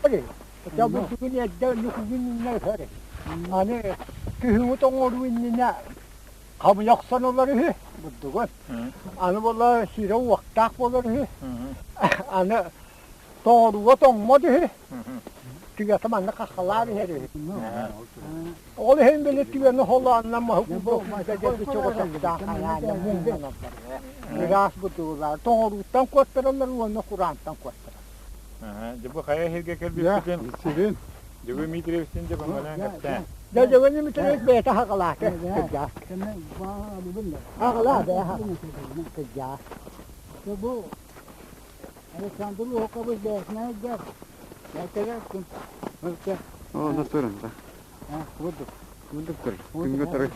Бу бүгүн эрдэ нүкүгүн иннэ ыһар. Аны күһүҥҥү тоҥоруу иннинэ хамыйа охсон ылар үһү бурдугун. Аны буолла сирэ уохтаах буолар үһү. Аны тоҥорууга тоҥмот үһү. Түгэхэ манна хаххалаан иһэр үһү. Ол иһин били түгэни холооннон маһы курдук хайаана муҥнаналлар. Ыраас бурдугулар тоҥорууттан куоттараллар уонна кураантан куоттараллар. Дьэ бу хайа сиргэ кэлбиппитин Сирин. Дьөгү Дмитриевичтин дьэ көмөлөөн кэпсээн. Дьэ Дьөгү Дмитриевич бэйэтэ хаҕалаата кырдьаҕас. Хаҕалаа бэйэ кырдьаҕас. Бу Александр Луокович бэйэтинэн өйдөөх. О, натуран, да. Бурдук тур. Күҥҥэ турар.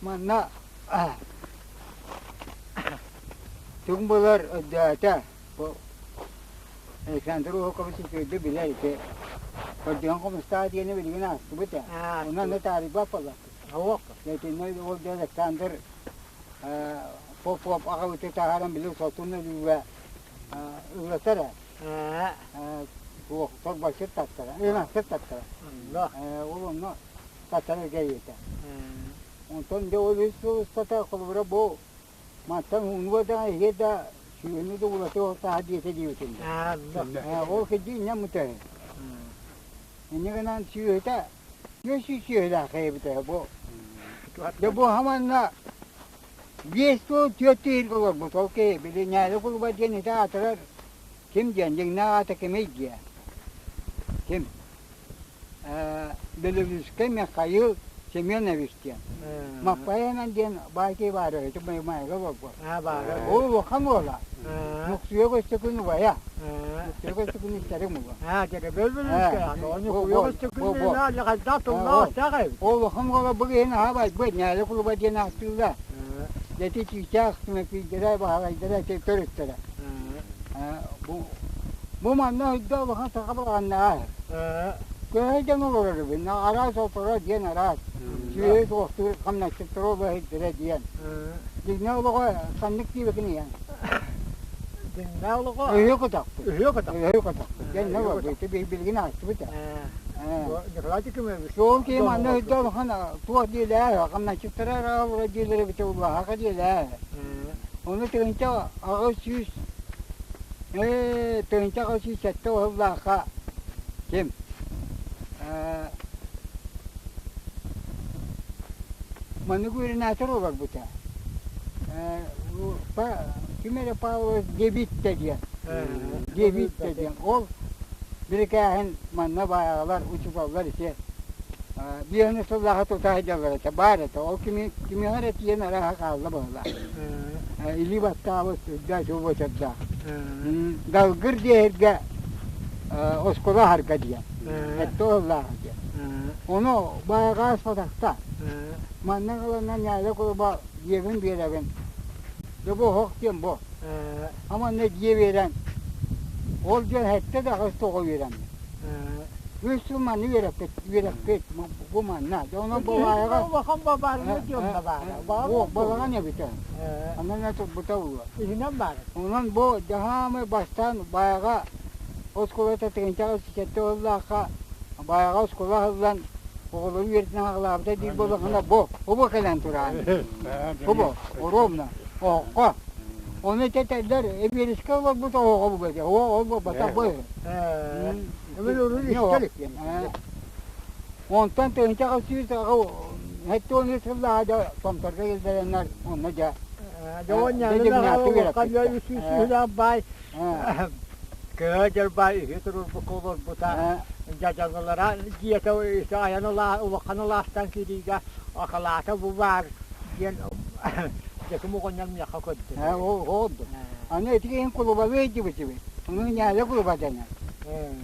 Манна Түҥ былыр өйдөөтө бу Александр Уһукович үчүгэйдик билэр ити Көрдүгэн Хомустаах диэни билигин аастыбыт ээ. Онон аны таарыйбат буоллахпыт. Итиннэ ол дьэ Александр Попов аҕабыты таһааран били сотун өлүүгэ ыллатар ээ. Туох торбосчут таттара, ынахсыт таттара. Ол онно таттара кэриэтэ. Онтон дьэ ол үс сыл устата холобура бу мантан уунуга да иһиэ да сүөһүнү да улаты ортаһа диэтэ диэбитин. Ол кырдьык инньэ мутаһы. Инньэ гынан сүөһүтэ 400 сүөһүлээх эбитэ бу. Дьэ бу хаманна биэс сыл түөрт киһи олорбут ол киһи били Ньээли кулуба диэн ити аатырар ким диэн дьиҥнээх аата кимий диэ ким Белолюбскай Михаил Семенович диэн. Маппайанан диэн баай баара ити майга олорбут. Ол улахан уола. Муксуйа көстөкүн убайа. Муксуйа көстөкүн истэрим ула. Ол улахан уола бу киһини аһабайбыт, Ньээли кулуба диэн ааттыыллар. Ити чыычаах түмэппийдэрэ, баһылайдара ити төрүттэрэ. Бу бу манна өйдө улахан саха балаҕаннааҕа. Көһө дьон олорор эбит. Араас оторо диэн араас. Сүөһү туохтуур хамначчыттара олоһуйдара диэн. Дьиҥнэ олоҕо ханнык диэбикин ийэҥ? Дьиҥнэ олоҕо Өһүө көтөхпүт. Өһүө көтөхпүт. Өһүө көтөхпүт. Дьиҥнэ олорбут. Билигин аастыбыт ээ. Николай Тихонович. Суол киһи манна өйдө улахан туох диэлээ, хамначчыттара араалара диэлэрэ эбитэ улаһака диэлээ. Ону 1800 1807 уһуллаахха ким маннык үөрэнээтэр олорбута ким эрэ Павлович Дебитте диэн Дебитте диэн ол бирикээһин манна баайаҕалар учууталлар ити биэһин сыллааҕы тута сылдьаллар этэ баар этэ ол кимиэхэ эрэ тиийэн арааһа хаалла быһыылаах илии баттаабыт үрдээх чуубачардаах Далгыр диэһиргэ оскуола аһарга диэн эттэ уоллаах диэн ону байаҕаас батахта манна ыланна ньээдэ кулуба дьиэбин биэрэбин дьэ бу оһох диэн бу аманна дьиэ биэрэн ол дьон сэттэ да аҕыс тоҕо үөрэммит үс сыл манна үөрэппит үөрэппит бу манна дьэ онон бабаайаҕа улахан бабаарына дьон да баара балаҕан эбитэ онон турбута буолуо иһинэн баара онон бу дьаһаамай бастаан байаҕа оскуолата тыһыынчаҕа сэттэ уоллаахха байаҕа оскуола аһыллан оҕолору үөрэтэн аҕалаабыта диир буоллаххына бу бу кэлэн тураан бу ровно оһоххо ону этэллэр эбиэрискэ олорбут оһоҕо бу этэ ол буолбатах бу Онтон 1873 сыллааҕы дьэ Томторго киллэрэннэр онно дьэ баай Көөдьөр баай үһү турурбукка олорбута дьадьаҥылара дьиэтэ айан улахан алаастан киириигэ акалаата бу баар диэн дьэким оҕонньор миэхэ көрдө. Аны ити киһин кулубалыы илдьибитибит. Ону ньээдэ кулуба дэнэр.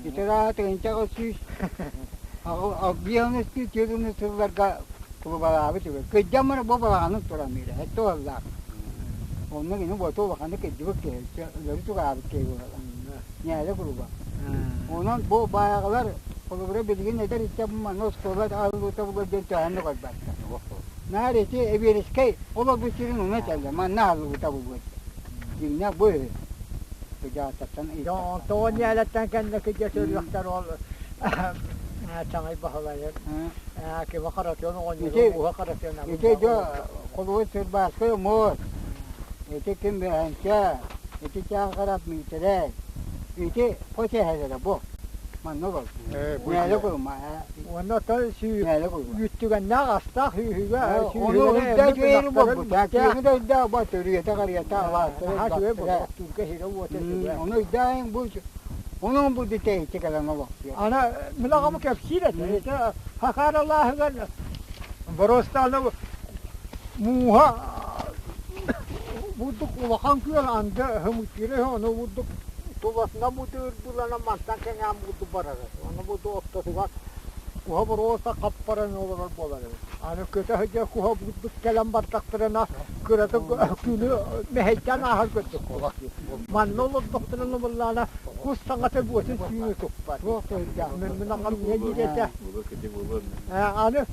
Ити арааһа 1800 сылларга кулубалаабыт үһү. Кырдьан баран бу балаҕанын туран биэрэ, сэттэ уоллаах. Онно кини буоту улаханнык кырдьыбыт киһи, өлөрү чугаһаабыт киһи буолара. Ньээдэ кулуба. Онон бу баайаҕалар холобура билигин эдэр ыччат манна оскуола аһыллыыта буолуо диэн төһөн да көрбөттөр. Наар ити Эбиэрискэй олорбут сирин уна этэллэр, манна аһыллыбыта буолуо. Дьиҥнээх бу үһү. Дьаататтан Дьон тоҕо ньээлэттэн кэнники дьэ төрүөхтэр ол Чаҥай Баһылайы кима Харатыан оҕонньору Ити уһа Харатыан ити дьо холугу сырбааскай омуот ити ким бэһэнчэ ити Чаахарап Миитэрэй ити хос эһэлэрэ бу манна олорбут Нээлэ куйма Уонна оттон Нээлэ куйма үүттүгэннээх астаах үүһүгэ Ону сүүһүгэнэ үрдээ эммит үчүгэйи ынахтарын буолбута үттээх киһини да үрдээ бу төрүөтэ харыйата алаастара наһаа үчүгэй элбэхтэрэ оттуурга иһирэ уота үчүгэй. Ону үрдээйин бу онон бу тэйиччи кэлэн олохсуйар. Аны мин аҕам кэпсиир этэ ити Хахаар алааһыгар Боростааны мууһа бурдук улахан күөл анды хымыттыыра үһү ону бурдук тулатынан бутуурдуланан мантан кэҥээн бурдук барара ону бурдук ортотугар куһа боруоста хаппаран олорор буолар эбит аны көтө сылдьар куһа бурдук кэлэн бардахтарына кыратык күнү мэһэйдээн ааһар көрдүк буолар манна олордохторуна буоллаҕына кус саҥата буотун сүүнү туппат мин аҕам ийэ диир этэ аны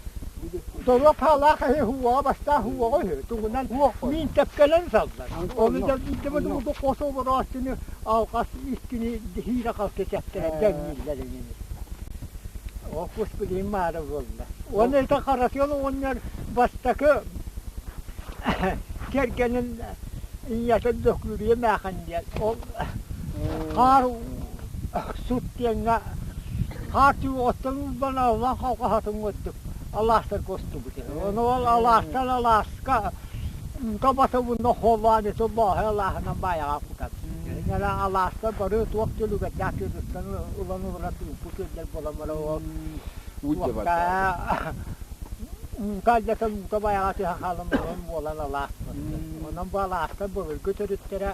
Доруоп хаалаах эһи уоҕа бастаах уоҕа үһү тугунан миин тэпкэлэн саллар ону дьалбыйдыбын уду хос оборооччуну алҕас иккини хиирэ халты тэптэрэн дэҥнииллэр инини ол кус билигин маара буолла уонна ити Харатыал оҕонньор бастакы кэргэнин ийэтэ Лөкүрүйэ Мээхэн диэн ол хаар сут диэҥҥэ хаар түгэҕиттэн уллан аллан халҕаһатын көрдүк алаастарга устубут Ону ол алаастан алааска тобото холлоон ити лооһой алааһынан баайаҕа кутар. Инньэ алааска бары туох түлүгэрдээх күөлүттэн ылан ылара тыымпы күөллэр буолан бара ол туохта каллятан уута байаҕа түһэн хаалан онон буолан алаас Онон бу алаастар былыргы төрүттэрэ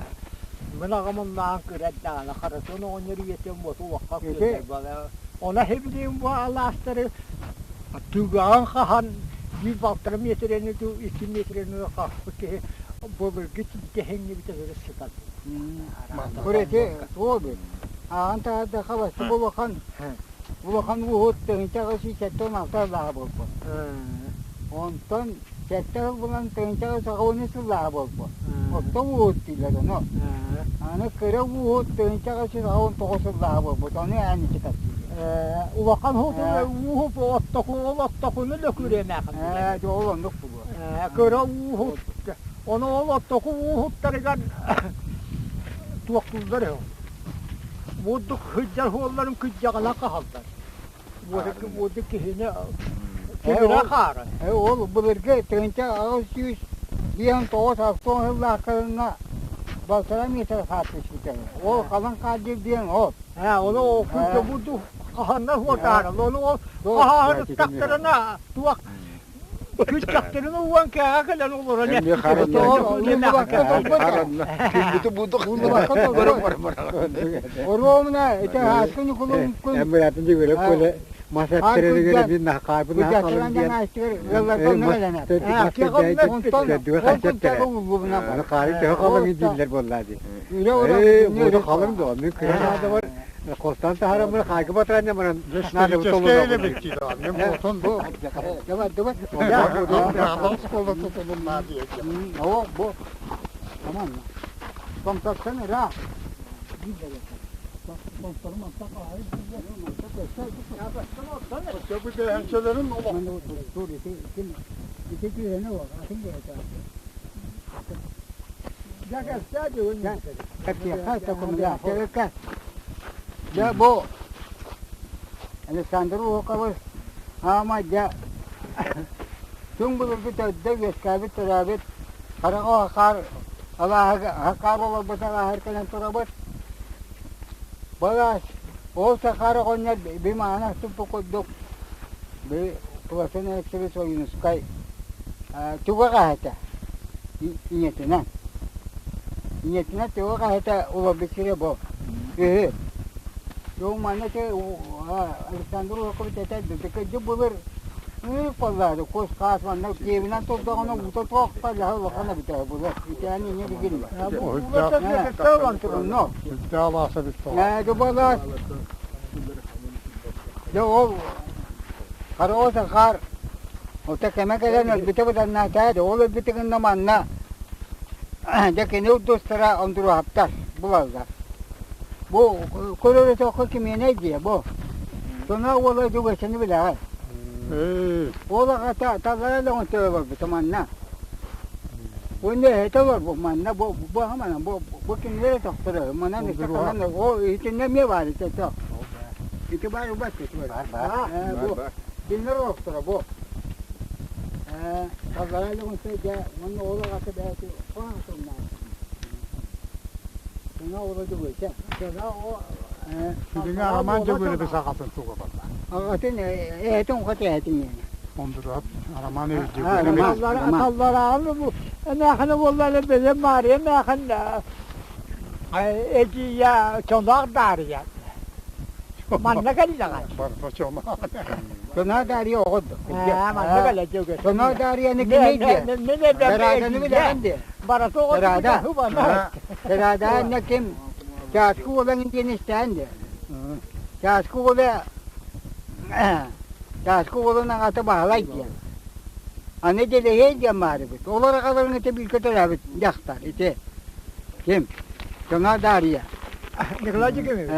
мин аҕам оннооҕун кыра эрдэҕинэ Харытын оҕонньор ийэтин уоту уохха күөллэр буола. Ону эһи бу алаастары Түгэҕин хаһан биир балтара миэтэрэни дуу, икки миэтэрэни хаспыт киһи былыргы тиитэ иҥнибитэ өрө сытар. Бу ити туох эбит? Ааҕан таһаардахха бастакы улахан улахан ууһут тыһыынча 876 сыллааҕы буолбут. Онтон сэттэ сыл булан тыһыынча 810 сыллааҕы буолбут. Орто ууһут дииллэр ону. Аны кыра ууһут тыһыынча 819 сыллааҕы буолбут. Ону эн ити кэпсиигин. Улахан ууһуп оттоку ол оттокуну лөкүрүөмээхин. Ээ, ол оннук буолуо. Кыра ууһут. Ону ол оттоку ууһуттарыгар туохтууллар үһү. Бурдук сылдьар суолларын күддьэҕинэн хаһаллар. Бурдук киһини тимирэ хаара. Ол былыргы тыһыынча 859 60 сыллаахтарына балтараа миэтэрэ хаар түспүтэ. Ол халыҥ хаар диэн ол. Ээ, ону бурдук хаһаннар хуотаарал. Ону ол хаһаһын туох күччэхтэрин уган кээҕэ кэлэн олорон Күммүтү будук. Оруомуна ити ааскын кулун күн Эмбиратын дьүгүрэ көлө мас эттеригер бин нахаабын Кучаччылан Буду халыҥ дуо? Мин кыра саадабар Костан таһараммын хаайгы батыранньа баран наада Дьэ бу Александр Уховы аама дьэ түҥ былыргы төрдө үөскээбит төрөөбүт хараҕа хаар алааһыга хаар олорбут алааһыгар кэлэн турабыт. Балаас ол сахаар оҕонньор би мааны туппу курдук би Платон Алексеевич Ойуунускай түгэх эһэтэ ийэтинэн ийэтинэн түгэх эһэтэ олорбут сирэ бу үһү. Дьон манна те Александр Улакович этэ дыкыдьы былыр ыы поллаады кус хаас манна киэбинэн турдаҕына уута туох паллаһа улахан эбитэ былыр итээни инньэ бигин онно дубалаас дьэ ол хараҕа сахаар ота кэмэ кэлэн өлбүтэ быданнаатаа ол өлбүтэ гынна манна дьэ кини урдустара ондуруһаптар булаллар. Бу көрөр өтөххө кимиэнэй диэ бу. Тона уола Дьугэчэни билэҕин. Ол аҕата таллара лөҕүн төбө барбыта манна. Уонна эһэтэ олорбут манна бу бу манан бу бу кинилэр өтөхтөрө манан ити ханан о итиннэ эмиэ баар ити өтөх. Ити баар убат ити бар. Бар Ээ бу кинилэр олохторо бу. Ээ таллара лөҕүн дьэ уонна ол аҕата бэйэтэ хоһоон тылнаах. Тона уола Дьугэчэ. Тона о Билиҥҥи Арамаан Дьөгүөрэбис аҕатын туга барда. Аҕатын эһэтин хот эһэтин иэнэ. Ондуруһап Роман Дьөгүөрэбис. Аталлараҕын бу эмээхинэ буолла били Маарыйа эмээхин эдьиийэ Чоноох Даарыйа. Манна кэллэҕэ. Барыта Чоноох. Чоноох Даарыйа оҕо Манна кэлэ Дьөгүөр. Чоноох Даарыйаны кимий диэ? Барааданы билэҕин диэ? Барата оҕо Бараада. Бараада иннэ ким Чааскы уолаҥ диэн истээн диэ. Чааскы уола Чааскы уолун аҕата Баһылай диэн. Аны Дэлэһиэй диэн баарыбыт. Олор аҕаларын ити бииргэ төрөөбүт дьахтар ити. Ким? Чоҥо Дарья. Николай Дикимович.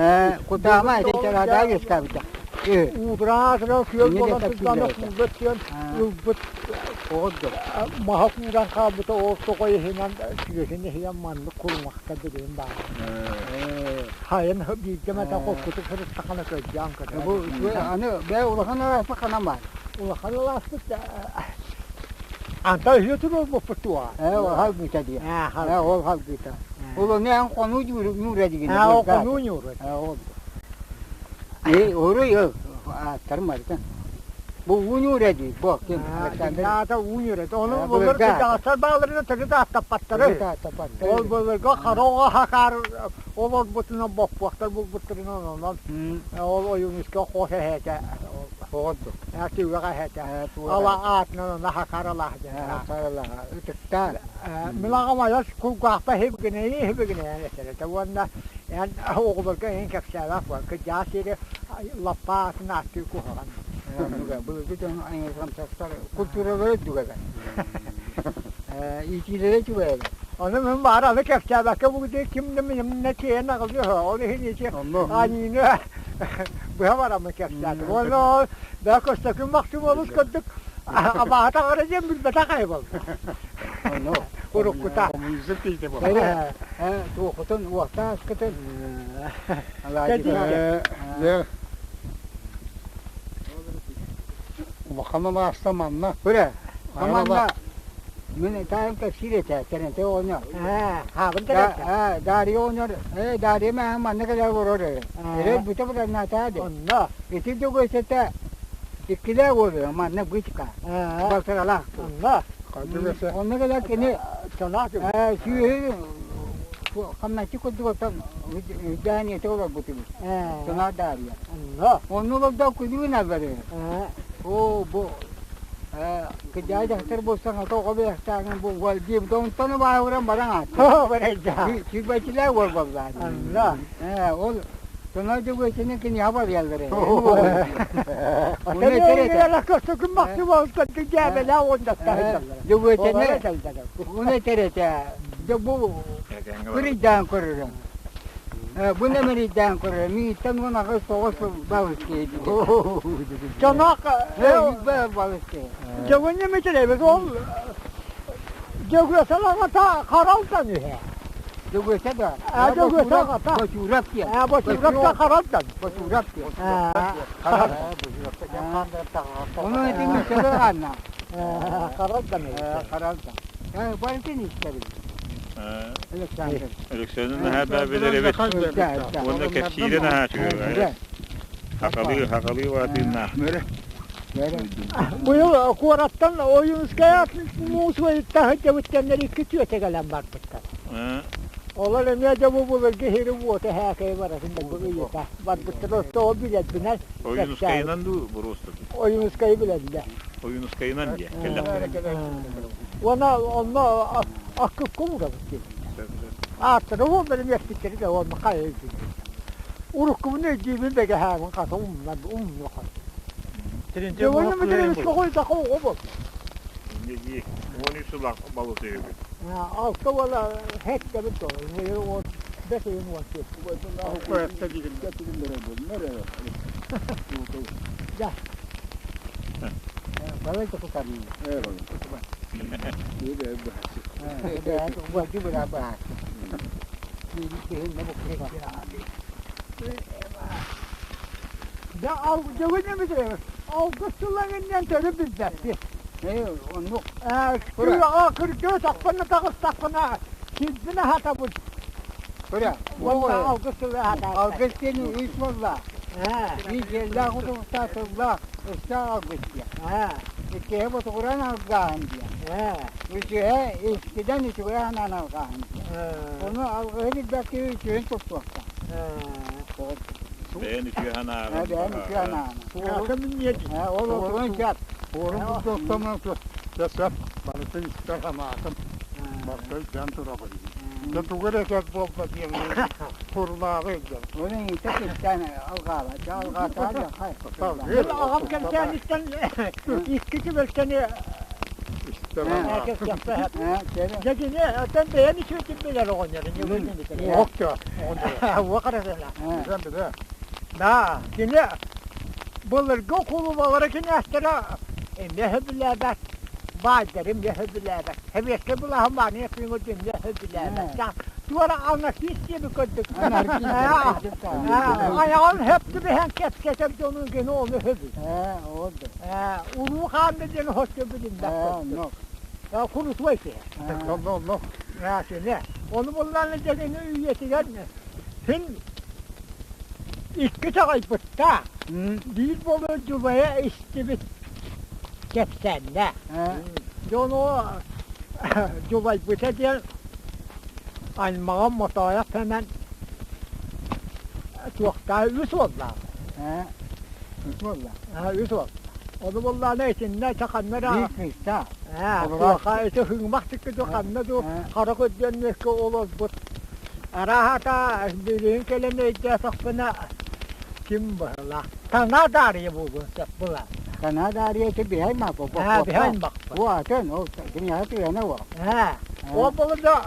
Кутаама ити Чараадаа үөскээбитэ. Уураатыран күөл буолан сылдьан куулга түөн ылбыт маһа кууран хаалбыта ол тоҕо иһинэн сүөһүн иһинэн маннык курумахта билигин баар. Хайын бииргэ мэтэ холкутук сырыттахына көрдөөн көрөр. Бу аны бээ улахан алааспыт ханан баар? Улахан алааспыт Антан үһүө туруорбуппут туоҕа. Ээ ол халгыта диye. Ээ ол халгыта. Ол ону эн хонуу ньуура дигин. Ээ ол хонуу ньуура. Ээ ол. Ээ оруй ааттарым барыта. Бу уу ньуура дии. Бу ким? Александр. Аата уу ньуура. Ону былыр кырдьаҕастар бааларына төрүт ааттаппаттары. Ол былыргы хороҕо хакаар олорбутунан боппуохтар булбуттарынан онон ол ойуунускай хос эһэтэ Оҕордук. Түгэҕэ эһэтэ. Ала аатынан онно хакаралаах диэн. Хакаралаах. Ытыктаан. Милаҕам айас кулгаахпа хибигинэйи хибигинэйэн этэр этэ уонна эн оҕолорго эн кэпсээбэт буол кырдьаҕас сири лаппа аатын ааттыы куһаҕан. Былыргы дьон айылҕамсахтар культуралара үрдүк эбэ. Иитиилэрэ үчүгэй эбэ. Ону мин баара аны кэпсээбэккэ бу ким да минимнэ тиэйэн аҕалыа ол иһин ити аньыыны быһа бараммын кэпсээтим. Уонна бээ Көстөкүүн Махсым олус кырдык абааһы таҥара диэн билбэтэх айы буолла. Уруккута. Коммунизм киһитэ буолла. Туохутун, уохтааскытын. Улахан алааста манна. Көрө, манна Мин таайым кэпсиир этэ, Тэрэнтэй оҕонньор. Хаабын тэрэнтэй. Дарья оҕонньор, ээ Дарья мээһин манна кэлэ олорор эрэ. Эрэ бүтэ быданнаатаа де. Онно. Ити дьөгүөсэтэ иккилээх уол манна бычка. Балтаралаах. Онно. Онно кэлэ кини сүөһү хамначчы курдук оттон үрдээн ити олорбут үбүт. Сана Дарья. Онно. Онно олордо күлүүн аллары. Оо бу Кыдьаай дьахтар буолсан ата оҕо бэйэхтээҕин бу уол диэбит онтон убааһыран баран аатта. Сүүрбэччилээх уол буоллаа. Онно. Ээ ол Тоной Дьөгүөччүнү киниэхэ барыйаллар ээ. Дьөгүөччүнү уну этэр этэ. Дьэ бу кырыйдаан көрөрөм. Бу нэмэрийдээн көрөр, миигиттэн 18 9 сыл балыс киһи Чонок балыс киһи. Дьөгүннү митирэбит ол Дьөгүөсэ аҕата Харалтан үһэ. Дьөгүөсэ да? Дьөгүөсэ аҕата. Бочуурап диэн. Бочуурап да Харалтан. Бочуурап диэн. Ону этиҥ үчүгэй аанна. Харалтан. Харалтан. Барытын истэбин. Александр. Александр наһаа баабилэр эбит. Уонна кэпсиирэ наһаа үчүгэй. Хахалыы, хахалыы баатыыннаах. Быйыл куораттан Ойуунская муус таһырдьабыт кэмнэр икки түөтэ кэлэн барбыттар. Олор эмиэ дьэ бу былыргы сири уота һээкэйи баратын да бу ыйыта барбыттар отто ол билэрбинэн Ойуунускайынан дуу боруоста дуу? Ойуунускайы билэллэр. Ойуунускайынан диэ кэллэхтэрэ. Уонна онно аккыкка уурабыт диэбиттэр. Ааттара уолларын үөспүттэри да уонна хайа өйдүүбүн. Уруккубун өйдүүбүн бэгэһээбин хата умнан умнуохан. Дьоҥҥо мүтүрүбүт оҕойдохо оҕо буолла. 13 сыл балыс өйөбүт. Алта уола һэттэбит доллар. Бэс ыйын 14. Да. Балай да кутарыы. Да ал дьөгүнэ бүтэ. Алгыс сылларынан төрү билбэппит. Оннук. Кырдьыга тахпына таҕыстахпына сирбин аһатабын. Көрө. Уонна алгыс тылы аһатаахтар. Алгыс диэн үс буолла. Биир дьиэлээх утуктаах тыллаах өстөөх алгыс диэн. Иккиһэ ботугуран алгааһын диэн. Үсүһэ иккидэн үчүгэй анаан алгааһын диэн. Ону алгыһы билбэккэ үчүгэйин туттуохтаах. Бэйэн үтүө санааҕын. Бэйэн үтүө санааҕын. Ол отурун сөп. Уорун курдуктаман сөп. Барытын истэр санаатым. Барыта өйдөөн турабын. Дьэ тугу эрэ сөп буолба диэн курлааҕы өйдөм. Оны инте кистээн алгаала. Дьэ алгаатаа хай. Аҕам кэлсээниттэн икки түбэлтэни Дьэ кини оттон бэйэм үчүгэй билэр оҕонньор. Да, кини былыргы кулубалара кинээстэрэ эмиэ сөбүлээбэт, баайдары эмиэ сөбүлээбэт. Сэбиэскэй былааһын баанын эппиҥ эмиэ сөбүлээбэт. Туора анархист диэби көрдүк. Айаҕын хөп түбэһэн кэпсэтэр дьонун кини ону сөбүл. Улуу хаанна диэн хоско билиннэх көрдүк. Курутуой киһи. Ону буллаан дьэҥини үйэтигэр син икки чаҕайбыттаах, биир болу дьулайа истибит кэпсээннээх. Дьону дьулайбыта диэн аймаҕым Мотоойох Сэмэн туохтаа үс уоллаах. Үс уоллаах. Үс уол. Ону буллаана итиннэ чаханна эрэ Биир кыыстаах. Туоха ити хыҥмах тикки ханна ду хара көрдүөннүккэ олорбут. Арааһата билигин кэлэн өйдөөтөхпүнэ ким быһылаах. Таҥаа даарыйа буолуон сөп былаан. Таҥаа даарыйа ити биһэй маппа. Биһэй маппа. Бу атын ол киниэхэ тыана уо. Ол болуда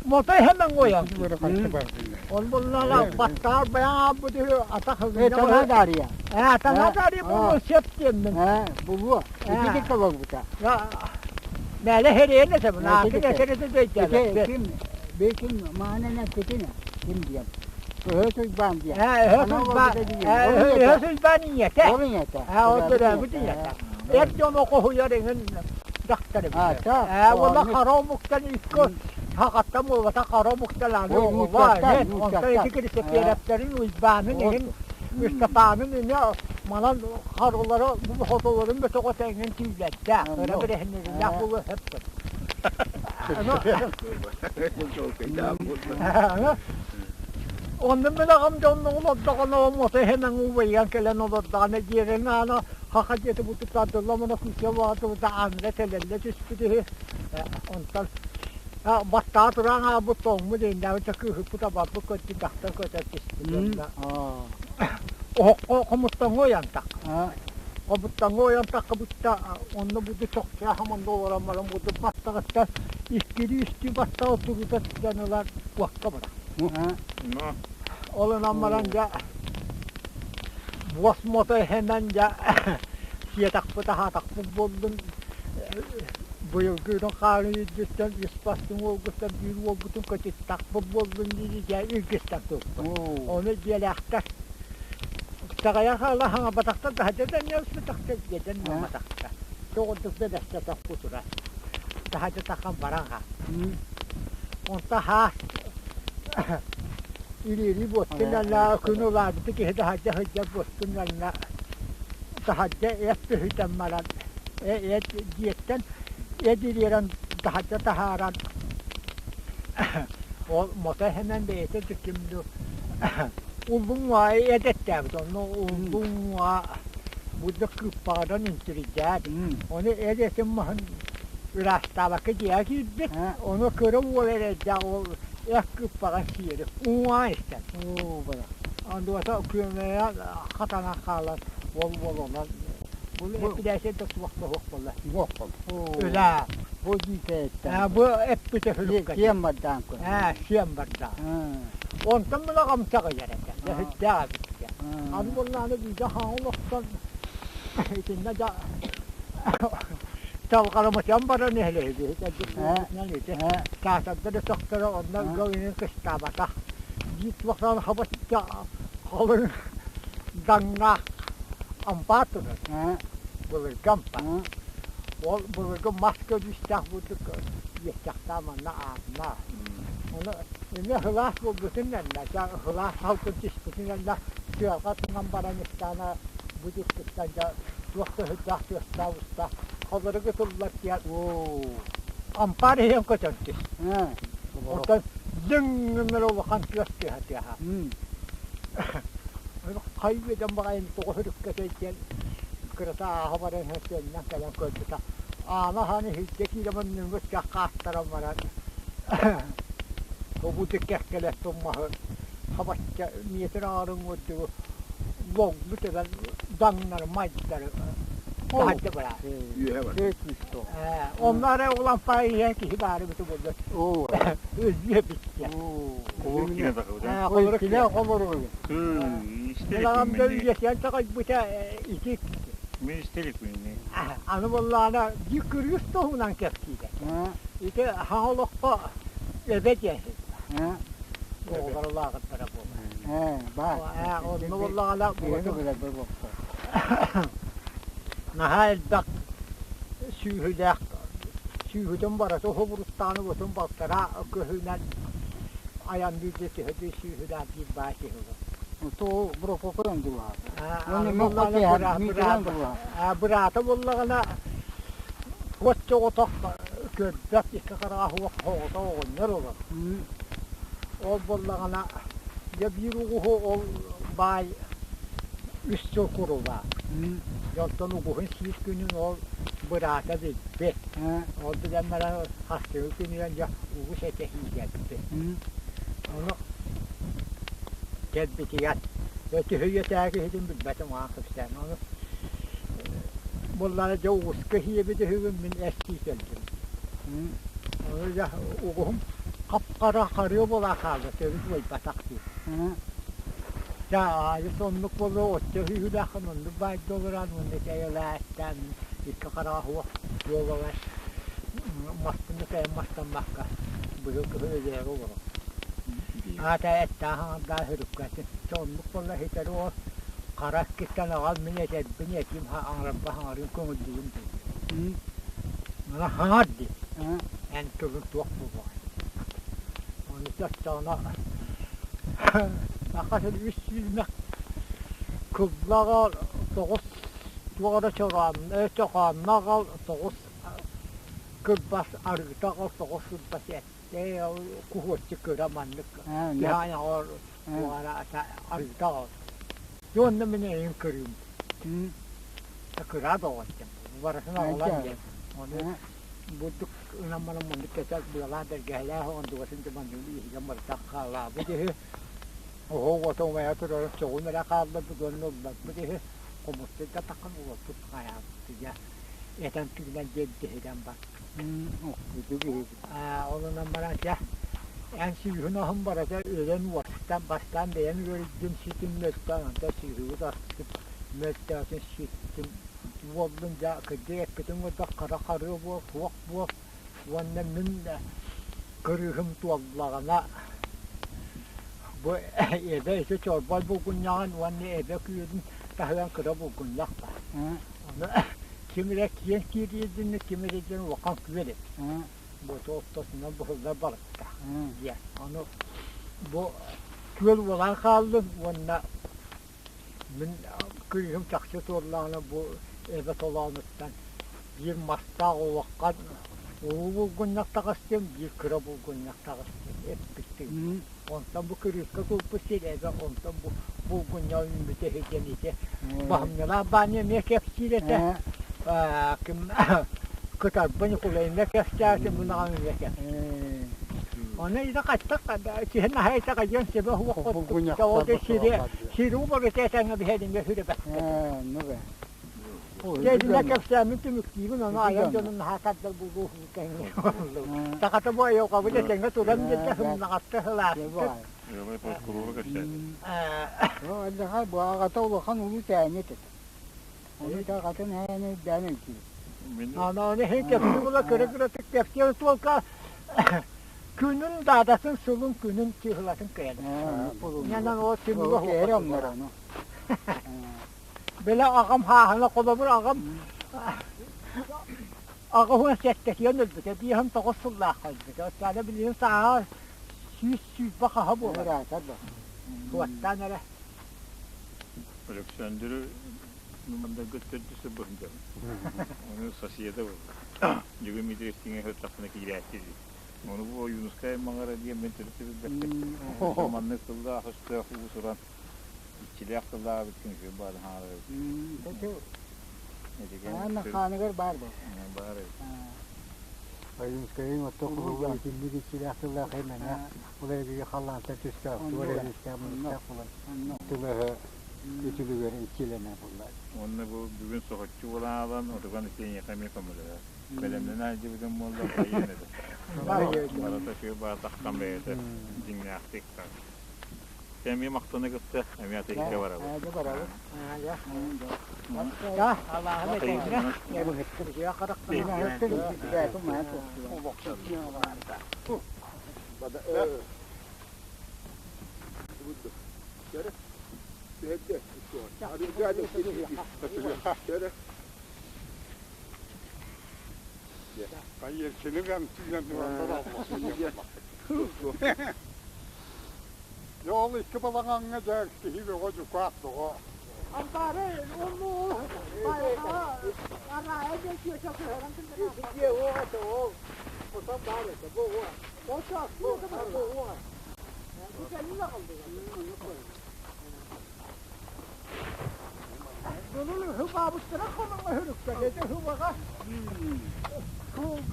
мотой хэмэн уойан. Ол буллала баттаар баян аабыт үһү атах Таҥаа даарыйа. Таҥаа даарыйа буолуон сөп диэммин. Булуо. Ити колорбута. Мээлэ хериэн этэ бу. Наакы этэрити дөйдөөбөт. Ким беким маанана китина ким диэн. Өһөс Уйбаан диэн. Өһөс Уйбаан. Өһөс Уйбаан ийэтэ. Ол ийэтэ. Ол төрөөбүт ийэтэ. Эр дьон окоһуйар эҥин дьахтар эбит. Уонна хара омуктан икки хахаттан буолбата хара омуктан аны оҕолор. Онтон ити Киристэпиэрэптэрин Уйбаанын эҥин Ыстапаанын эмиэ манан харылара бу хотолорун бөтөҕө тэҥин түүлэрдээх, өрө бирэһиннэрилээх буолуо сөп Онно мин аҕам дьонно олордоҕуна моту иһинэн убайыгар кэлэн олордоҕуна дьиэрин аана хаха дьиэтэ бутуктаатылла муна күүскэ баҕатыбыта аанна тэлэллэ түспүт үһү. Онтон баттаа туран аабыт тоҥмут ииннээбит кыыһыппыт абарбыт көттүн дьахтар көтөр түспүт оһоххо хомуттаҥҥа уйантах хомуттаҥҥа уйантахха бутта онно буду чохчоох онно олорон баран буду баттаҕыттан иккилии үстүү баттаҕы турута түһэн ылар уокка барар ол ынан баран дьэ буос мото иһинэн дьэ сиэтэхпит аһаатахпыт буоллун Быйылгы үрүҥ хаарын үрдүттэн үс бастыҥ уолгуттан биир уолбутун көтүттэхпит буоллун дии дьэ илгистэн турбут. Ону дьиэлээхтэр Таҕайа хаала хаҥабатахтар таһырдьа да ньалыспатахтар дьиэтэн мамматахтар. Тоҕурдук бэбэстэ тохпу турар. Таһырдьа тахан баран хаал. Онто хаас илиили буоттун алла күн улаабыты киһи таһырдьа сылдьар буоттун алла таһырдьа эт түһүтэн баран эт дьиэттэн эт ириэрэн таһырдьа таһааран ол мото иһинэн бэйэтэ ким ду уллуҥ эт эттээбит онно уллуҥ будда кыыппаҕынан интирийдээт ону эт этин маһын ыраастаабакка дьиэҕэ киирбит ону кыра уол эрэйдээх ол эт кыыппаҕа сиэри уҥуоҕа истэн Андуата күөмэйэ хатанан хаалан ол уол онон Бу эпилээсийэ да суох да суох буолла. Суох буолла. Үлэ. Бу дьиикэйиттэн. Бу эппитэ хүлүккэ. Сиэн бардаан көр. Ээ, сиэн бардаан. Онтон мына хамсаҕыйар этэ. Дьэ, сүрдээх эбит. Аны буоллаҕына биирдэ хаҥыл охсон итиннэ да талҕарамытыан баран иһэлэһи Таатардар өтөхтөрө онно ыал иһин кыстаабатах. Биир туохтаан хабачча халыҥ даҥнаах ампаар турар. Былыргы ампаар. Ол былыргы мас көрүүстээх бурдук иэстэхтээх манна аатына. Ону эмиэ сылаас буолбутун иннэ, сылаас салгын түспүтүн иннэ тыалга тунан баран истэҕинэ бу дьиктиттэн дьэ туох да сүрдээх тыастаах уста холоругу тыллар диэн ампаар иһэн көтөн түс. Оттон дьиҥ улахан тыас тыаһа тыаһа. Хайыыдан баҕайын тоҕо сүрүккэтэй диэн кырата ааһа баран иһэн төннөн кэлэн көрбүтэ. Аана хааны иһирдьэ киирэн муннугут хааттаран баран обуту кэккэлэс туммаһы хабачча метр аҥарын курдугу логлу тэбэн даҥнары майдары таһырдьа барар. Үөһэ бар. Онно эрэ улампа иһэн киһи баары буту булбут. Өлүө биттэ. Холорук киирэн тахсыбыта. Холорук Килэ холорук. Мин аҕам үйэтигэр таҕайбыта ити Мин истерик мин. Аны буоллаҕына биир кыргыс туһунан кэпсиирэ. Ити хаҥа олоххо эбэ диэн оҕолор улааҕыттара буолар. Онно буоллаҕына наһаа элбэх сүүһүлээх сүүһүтүн барыта уһубуруттааны бутун балтараа көһүнэн айанныыр төһөтү сүүһүлээх биир баа киһи То Прокопьев дулаа. Быраата буоллаҕына туос соҕотох көрбөт икки хараҕа суох оҕото оҕонньор олор. Ол буоллаҕына дьэ биир угуһу ол баай үс сыл курулаа. Дьонтон угуһун сиир күнүн ол быраата билбит. Ол билэн баран хастыы күнүнэн дьэ угус этэ сиигэппит. Ону кэлбитигэр түһүйэтээҕи киһитин билбэтим аан кэпсээн. Ону буоллаҕына дьэ угуска сиэбит үһүбүн мин эстии кэллим. Ону дьэ угуһум хап-хара харыа буола хаалла, төрүт уойбатах дии. Дьэ аайы соннук буолуо, оччо үһүлээххин оннук баайда олорон уонна кэйэлээстээн икки хараҕа суох буолалар мастыны кэйэн мастаммакка быйыл кыһын өлөөрү олорор. Аата эттээх аҥардаах үрүккэтин. Чэ оннук буолла ситэри ол хара иккиттэн аҕал мин этэрбин этиим аҥарарба хаҥарыым көҥүллүүрүм дии. Мана хаҥар дии. Эн тылын туох буолуоҕай. Ону оччоҕуна саха сир үс сүүрмэх кыллаҕа тоҕус туох эрэ чороон чохоонноох тоҕус кырбас арыыта тоҕус кырбас эттэй куһуоччу кыра маннык киһи туора арыыта уонна мин эйин көрүүм кыра доҕоттем барытын оҕолон диэн ону бурдук ынан баран муннук кэсэл быалаах бэргэһэлээх оҕондугасын манныгын иһигэн барытах хаалаабыт иһи оһох уота умайа турарын сөҕүн эрэ хаалларбыт уонна ылларбыт иһи хомустун да таххан уоппут хайаабыт дьэ этэн түгүнэн диэн диһирэн бар Онон баран дьэ эн сүүһүн оһун барыта өлөн уостан бастаан бэйэм үөрдүм ситим мөлтөөн онтон сүүһүгүт астым мөлтөөтүн ситтим буоллун дьэ кырдьык эппитин курдук хара харыа буол суох буол уонна мин кырыыһым туоллаҕына бу эбэ ити чорбой булгунньаҕын уонна эбэ күөлүн таһыгар кыра булгунньах баар ону ким эрэ киэҥ киириирдиннэ ким эрэ диэн улахан күөл эбит бу ортотунан быһыллар барытта диэн ону бу күөл уолан хааллын уонна мин кыыһым чахчы туоллаҕына бу эбэ толоонуттан биир мастаах улахан улуу булгунньах таҕыстым биир кыра булгунньах таҕыстым эппиттим онтон бу кырыыска турбут сир эбэ онтон бу булгунньах үүммүтэ үһү диэн ити баһымньылаах Баанньа эмиэ кэпсиир этэ ким кытарба Ньукулай эмиэ кэпсээтэ мунаҕам эмиэ кэпсиир Оны иде хаттак киһи наһаа итэҕэйиэн сөбө суох курдук. Ол сири сири убарыта этэҥҥэ биһэлиҥҥэ сүрэбэккэ. Дьэ, кэпсээммин түмүктүүбүн, ону айан дьонун наһаа тардар буолуо кэҥҥэ. Сахата бу айылҕабыт этэҥҥэ туран диэтэ сымнаҕаска сылаастык. Ыалай фольклору кэпсээтэ. Аллаха бу аҕата улахан улуу тээнит этэ. Ону аҕатын һээни үрдээн өйдүүр. Аны аны иһин кэпсии була кыра-кыратык кэпсиэн туолка күнүн даадатын сылын күнүн чыыһылатын кыайан. Нянан ол түмүгэ Кэһэр оннор ону. Били аҕам хааһына холобур аҕам 87-тиэн өлбүтэ, 59 сыллаахха өлбүтэ. Оччоҕуна билигин сааһа 120 хаһа буолар. Суоттаан эрэ. Александры мындарга төрдүс быһынчам. Ону соседа буолла. Дьүгүн Дмитриевтиҥэ сыртахпына киирээччи дии. Ону бу Ойуунускай маҥара диэн мин төрүт билбэппин. Маннык тыллаах өстөөх уус-уран иччилээх тыллаах эбит күнүсүн баарын хаалар эбит. Аана хааныгар баар буол. Баар эбит. Ойуунскайын оттон кулуба итинник иччилээх тыллаах эмэнэ ол эргиги халлаантан түстээх туор эристээх мунустаах булан тылыһы үтүлүгэр иччилэнэ булла. Уонна бу бүгүн соһуччу буолан отуган итиэньэхэ эмиэ көмөлөһөр. Бэлэмнэн аалдьыбытым буолла байыан этэ. Барыта үчүгэй баатахтан бэйэтэ дьиҥнээхтик Эмиэ махтана кытта эмиэ атыыга барабыт. Барабыт. Дьэ ол икки балаҕаҥҥа дьэ киһи бөҕө дьукаах бөҕө. Ампаары онну араа дьэ көһөрөн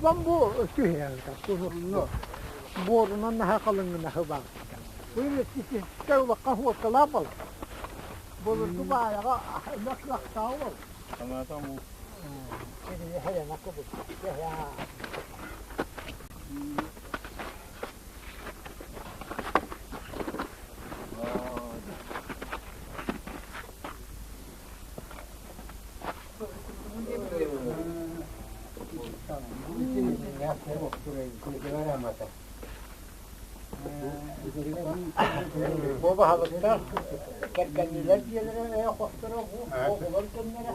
Бамбу түһээн буорунан наһаа халыҥына хыбаабыттар. Бу улахан хуоккалаах бол. Былыргы баайаҕа ынах кыахтаах бол. Санаатам бу. Бу баһылыктар кэргэннилэр дьиэлэрэ хосторо оҕолор кэннэрэ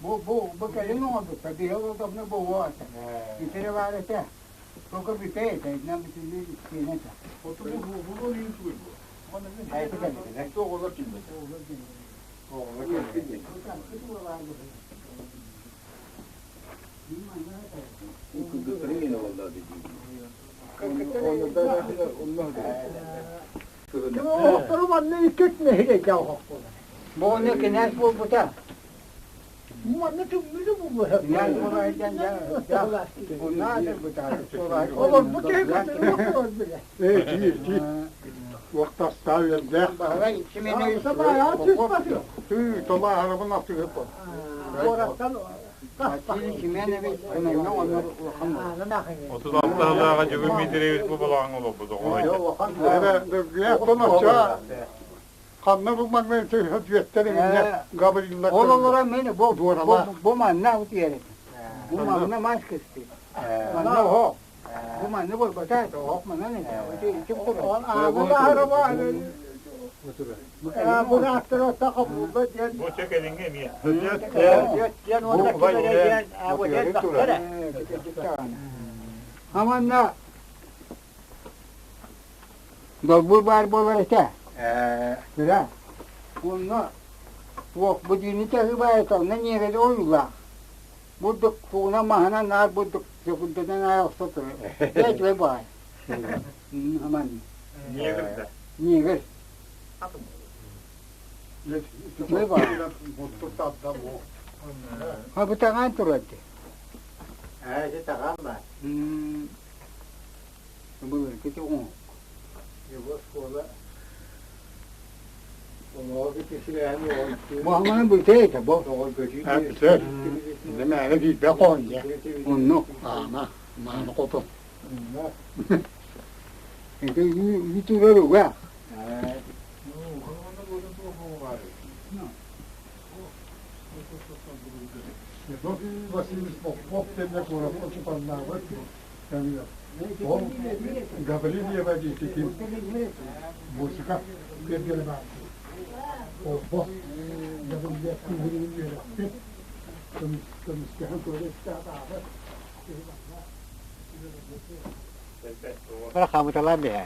Бу бу бу кэлин оҥорбуттар биһиги удобно буолуо этэ. Итири баар этэ. Только бүтэ этэ, нам бүтүннүү истиэнэ этэ. Оҕолор килбэт. Оҕолор кэлбит. Оһохтору манна икки нэһилиэккэ оһохтулар. Бу ону кинээс буолбута. Манна түҥнүлү булуо. Олорбут Ээ, тиий, тиий. Уохтастаа үөрдээх. Тыы, толааһарабын атыыһыппын. 36 сыллааҕы Дьөгүр Дмитриевич бу балаҕаҥҥа олорбут оҕо Эрэ, дөргүөх Ханна бу маҥнай түөттэр иҥнэ Гаврилла Ол олорон мин бу бу манна утуйар этим. Бу манна мас кыстыы. Манна оһох. Бу манна буолбата оһох манан этэ. Ити ити Бу чэ кэлиҥҥи эмиэ. Аманна Долбуур баар буолар этэ. Кыра. Онно туох будильник баайта, онно ньиэрэли ойуулаах. Бурдук тугунан маһынан наар бурдук сөкүнтэнэн аайы охсо турар. Дьэ үчүгэй баҕайы. Аман. Ньиэгир да. Ньиэгир. Үчүгэй баҕайы. Ha бу таҕаан турар дии. Ээ, ити таҕаан баар. Былыргы оҥоһук. Бу бүтэ этэ бу. Бүтэр. Нэмээгэ киирбэ хоонньа. Оннук. Аана, мааны хотун. Это ютубер уга. Васильевич Попов диэн куоракка учууталлаабыт. Ол Гаврильева диэки музыка кэргэнэ баар. Олбох Гаврильев күүһүнүн үөрэппит. Көмүскэһэн көрө-истэ аабыт. Хаамыталаан биһэ.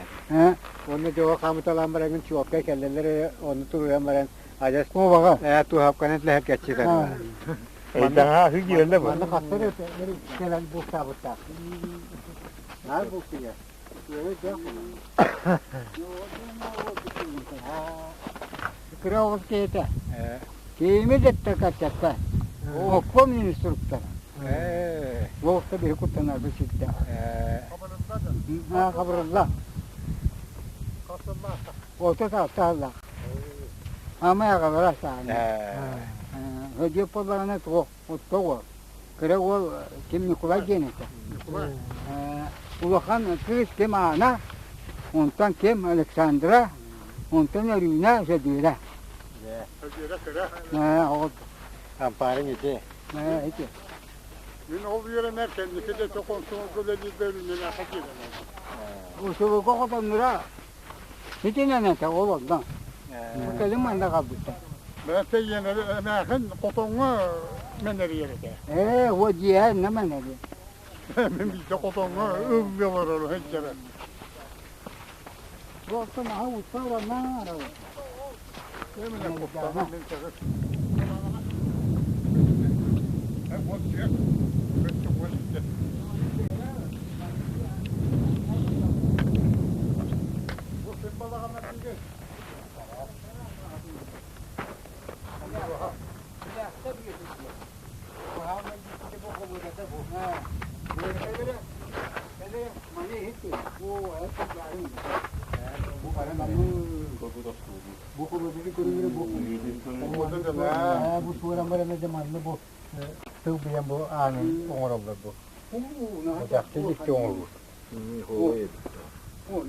Уонна дьоҕо хаамыталаан баран чуолкай кэллэллэр онну туруйан баран адьас туһапканан лэһэргэччи Эйдаҥа аһыы киирэллэр бу. Манна хастар кэлэн бултаабыттаах. Наар бултуйар. Кыра оҕус киһитэ. Киими деттэ каччатта. Окком инструктор. Лоохта биһи куттанарбы сирдэ. Хабырылла. 36 сааллаах. Ама аҕалара сааны. Хөдүөп буоллаҕына туох, отто уол. Кыра уол ким Ньукулай диэн этэ. Улахан кыыс ким Аана, онтон ким Александра, онтон Өрүүнэ Сөдүөрэ. Сөдүөрэ кыра. Ампаарын ити. Ити. Мин ол үөрэнэр кэнники да комсомолга үлэлиирбэр Өрүүнэлээххэ киирэн Усулуга хотоннура Итинэн этэ ол онно. Кэлин манна хаалбыттар. Бэйэтэ эмээхин хотоҥҥо мэнэрийэр этэ. Ээ, уо дьиэ иннэ мэнэрийэр. Мин биирдэ хотоҥҥо ыллыы олорор сылдьара. Туохтан аһа утта ураннаа арабын. Кэминэ куттана мин чагыс. Вот всех, вот Бу суоран баран манна бу тыл билэн бу аанын оҥороллор бу. Дьахтар дьикти оҥорбут. Бу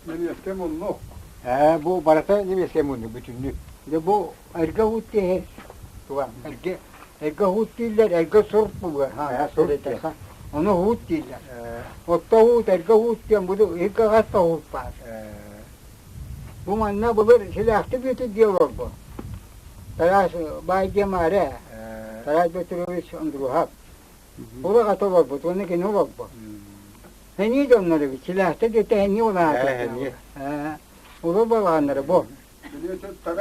немецкэй муннук. Ээ, бу барыта немецкэй муннук бүтүннүү. Дьэ бу эргэ уут тиһэр. Туга эргэ эргэ уут дииллэр, эргэ сурук буолуо. Сурук диэн. Ону уут дииллэр. Отто уут, эргэ уут диэн бу эргэ хас да уут баар. Бу манна былыр силээхтик бүтүн диэ олорбут. Тарас баай диэн баара. Тарас Петрович Андруһап. Улаҕата олорбут, уонна кини олорбут. Хэнии дьоннор эбит, силээхтик диэтэ хэнии улаата. Улуу балаҕаннара бу.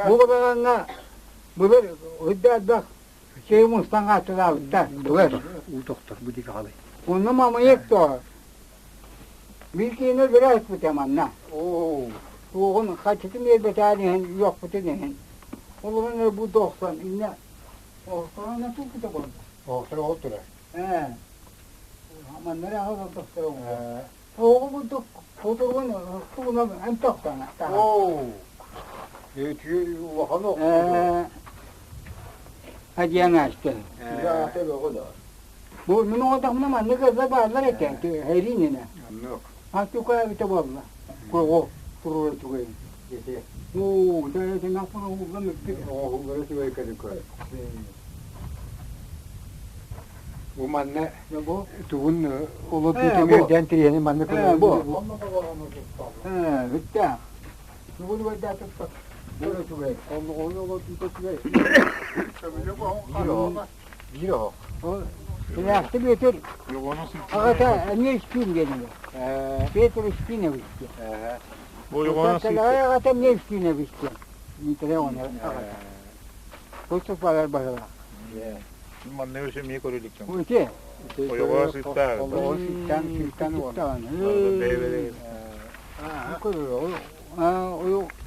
Бу балаҕаҥҥа былыр үрдээх чэй мустан хааттылаабыттар. Былыр. Уу тохтор, бу диэки халай. Онно мамайык то. Биир киһини өлөрө ыспыта манна. Туоҕун хаччытын биэрбэтэҕин иһин, үөхпүтүн иһин. Олорон бу дохсон иннэ Оһохторо туппута буолла. Оһохторо ол турар. Ээ. Манна эрэ аһыл тохторо. Оҕо курдук кутуругун тугунан эн тохтоно. Оо. Үтүө улахан ох. Ээ. Хадьыан аасты. Аата бөҕө да. Бу мин оҕотохпуна маннык ырда бааллар этэ, эриининэ. Оннук. Антука эбитэ буолла. Куого туруора үчүгэй. Ити. Уу, тэнахпына ууллан үппүт. Оҕоһуулара үчүгэй кэликө. Бу манна тугун олордуу тэмиэрдээн тириэни манна көрөр. Бу. Бүттэ. Тугун угайдаатыппат. Тура үчүгэй. Оннугун олордуута үчүгэй. Биир оһох. Силээхти Бүөтүр аҕата эмиэ Испиин диэн Петр Испинович диэн. Аҕата эмиэ Испинович диэн. Николай оҕонньор аҕата. Бу супалар баһылаах. Манна өсө эмиэ көрө иликкин. Ити. Ойоҕо сыттаах. Ойоҕо сыттаан сыттаан уоллаҕын.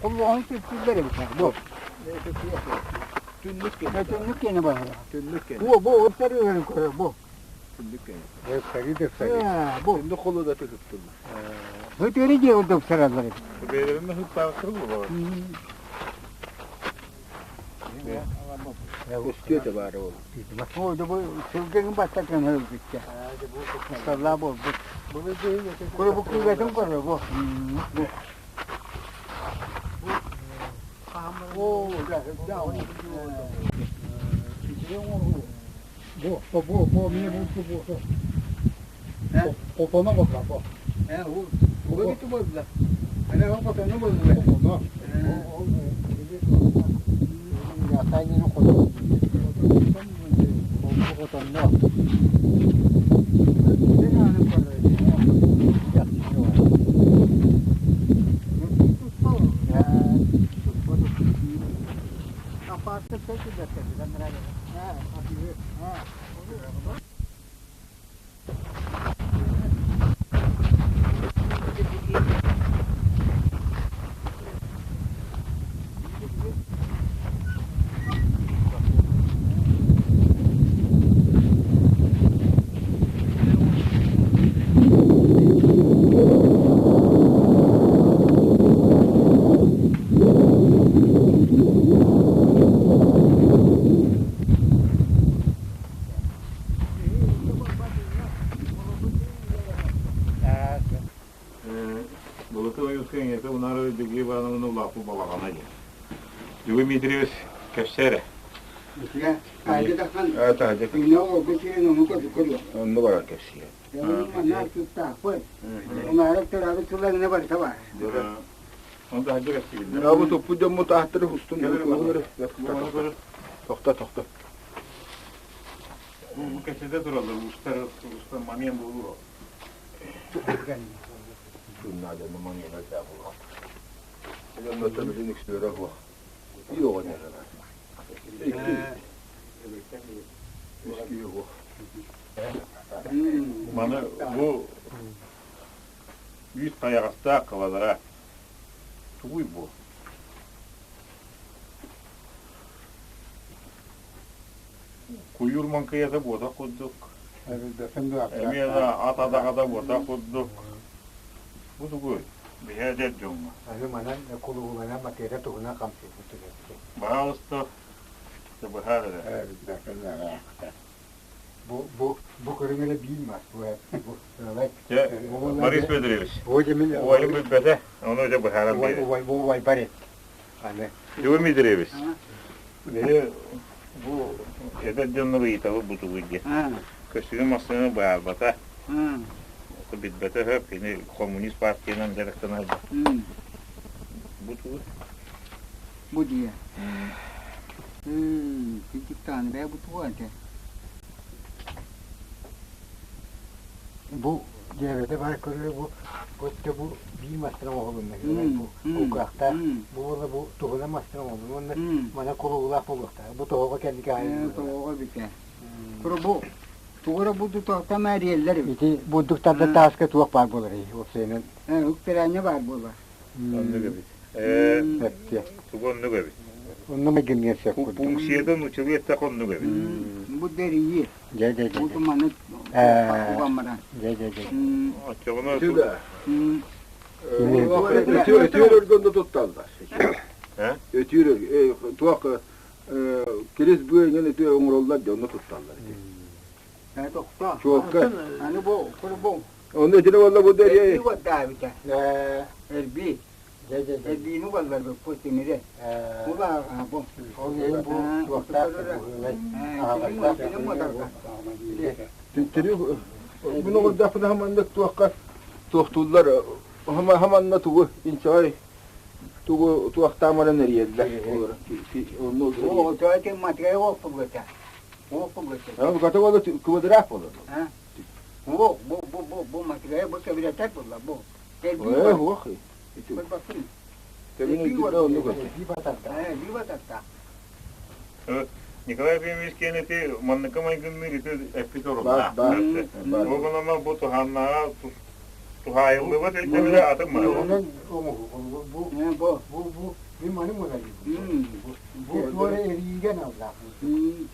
Холлоҕон сүртүүллэр эбит. Бу. Түннүк киэнэ. Түннүк киэнэ баһылаах. Түннүк киэнэ. Бу бу ортор үөрэн көрөр бу. Ыпсарыы да ыпсарыы. Бу. Инде холу да тыгыттылар. Өтөрү дьиэ урда ыпсараллар эбит. Бэйэлэрин ыһыктаахтар буолар. Өстүөтэ баара ол. О, да бу сылгыгын бастакын ылбычча. Саллаа буолбут. Куру бу күүгэтин көрө бу. Бу. О, да, да. Бу, бу, бу, мне бу, бу, бу. Хотоно болла бу. Э, бу. Бу бу болла. Ана бу хотоно болла. Хотоно. Ятайнын хотоно. Бу хотоно. Былыкы Ойуунскай эйиэхэ унаар Дмитрий Ивановна улааппыт балаҕана диэн. Юрий Дмитриевич кэпсээ эрэ. Онно барар кэпсиэ. Онто хадьа кэпсиигин. Бу туппут дьоммут ааттары устун Тохто, тохто. Бу кэпсэтэ тураллар устар устар момент буолуо. Маны бу үүт хайаҕастаах кылалара тугуй бу? Куйуур маҥкыйата буотах курдук. Эмиэ да ат адаҕата буотах курдук. Бу тугуй? Биһи эдэр дьоҥҥо. Аны манан кулугуланан матыра туһунан хамсыырбыт түгэппит. Баһаалыста, быһаар эрэ. Бу бу бу көрүҥ эрэ биир мас бу бу Борис Федорович, убайым билбэтэ, ону дьэ быһааран биэрэр. Убай бу убай бар Аны. Юрий Дмитриевич, биһи бу эдэр дьоннору ыйытабыт бу тугуй диэн. Көстүүнү массыына быһаарбата. Билбэтэ сөп, кини коммунист партиянан дьарыктанар. Бу тугуй? Бу дии. Кырдьыктаан бээ бу туга этэ? Бу дьээбэтэ баар көрүө бу өттө бу биир мастан оҥоһулунна бу кулгаахтаах бу уонна бу туһунан мастан оҥоһулунна уонна мана кулуулаах буолуохтаах бу тоһоҕо кэнники аайы Тоһоҕо бүтэ. Кура бу тугу эрэ булду мээрийэллэр эбит. Ити бурдук тардар тааска туох баар буоларый уопсайынан? Үктэрээнньэ баар буолар. Оннук эбит. Тугу оннук эбит. Онно майгынныыр сөп курдук. Пункцията нууччалыы эттэххэ оннук эбит. Бу дэрийи. Дьэ дьэ дьэ. Бу маны угаммаран. Дьэ дьэ дьэ. Оччоҕуна Өтүүр өргөндө тутталлар. Өтүүр туох кирис быа иҥэн өтүү оҥороллор дьонно тутталлар ити. Тохтоо. Чуокка. Аны бу бу Онно итини буолла бу дэрийи. Эрбии уордаабыта. Эрбии. Эрбиини угаллар бу тимири. Бу бу. Ол иһин бу туохтаах быһыылай. Тири Буну оҥордохпуна хаманнык туохха туохтууллар хаманна тугу инчэҕэй тугу туохтаамаран эрийэллэр. Оо, тоойти матгай оппугута. Оппугута. Ката буола квадрат буолар. Бу бу бу бу бу матгай бу кэбирэтэр буолла бу. Э, хуох. Николай Ефимович киэн ити манныка майгынныыр ити эппит оруннаах. Ол гынан бу туһааннааҕа туһаайыллыбат өйдөбүлэ атын маны. Бу бу бу бу маны мунайы. Бу туора эрииген аллаах.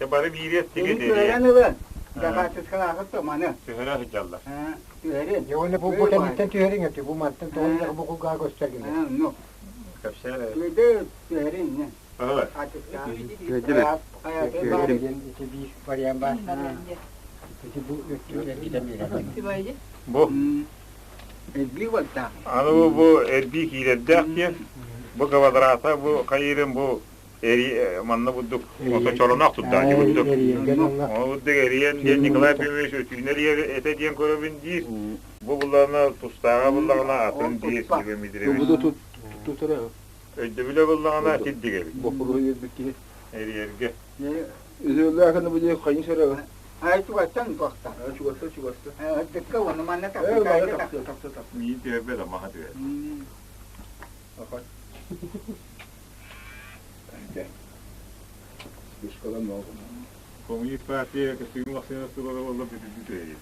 Бары биири эттиги ылан. Хаачыскалаахыт то маны. Түһэрэ сылдьаллар. Түһэрин. Дьэ уонна бу бу кэнниттэн түһэриҥ эти бу мантан тоҕо бу кулгаа көстөр гинэ. Ну. Кэпсээ. Түһэрин түһэрин. Түһэрдим. Ити биир вариант баар. Ити бу өттүн эргитэн биэрэр. Бу Эрбии уоттаах. Аны бу, бу эрбии киирэрдээх диэн, бу квадрата, бу хайыырын бу эри манна бурдук ото чороноох турдааччы бурдук. Ол бурдук эриэн диэн Николай Петрович өтүүнэр этэ диэн көрөбүн диир. Бу буллаҕына тустааҕа буллаҕына атын диир Сергей Дмитриевич. Бу тутара. Өйдөбүлэ буллаҕына тирдик эбит. Боппуруоһу биэрбит киһи. Эрийэргэ. Үһүөлээхини бу диэ хайын сөрөҕө. Ай чугастан туохта. Чугаста чугаста. Дыкка уонна манна тахса тахса тахса тахса. Миин түһэрбэт амаха түһэр. Аха. Спешкалан много. Коммунист партия көстүүм вакцина сылара болла бүтүн түһэр.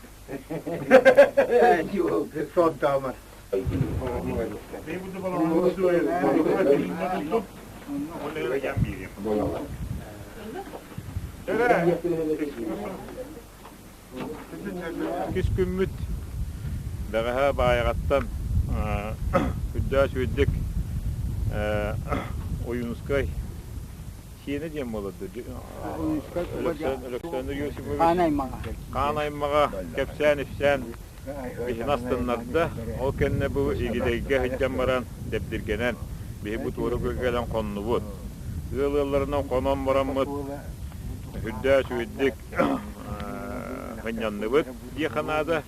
Сонтаамар. Мен буду баламы Иккис күммүт бэҕэһээ Баайаҕаттан үрдээх үчүгэйдик Ойуунускай сиэнэ диэн буолар дуо? Александр Иосифович Хаан аймаҕа. Хаан аймаҕа кэпсээн-ипсээн биһини астыннарда. Ол кэннэ бу Игидэйгэ сылдьан баран дэбдиргэнэн биһи бу туора кэлэн хоннубут. Ыал ыалларынан хонон бараммыт үрдээх үчүгэйдик сынньанныбыт диэххэ наада.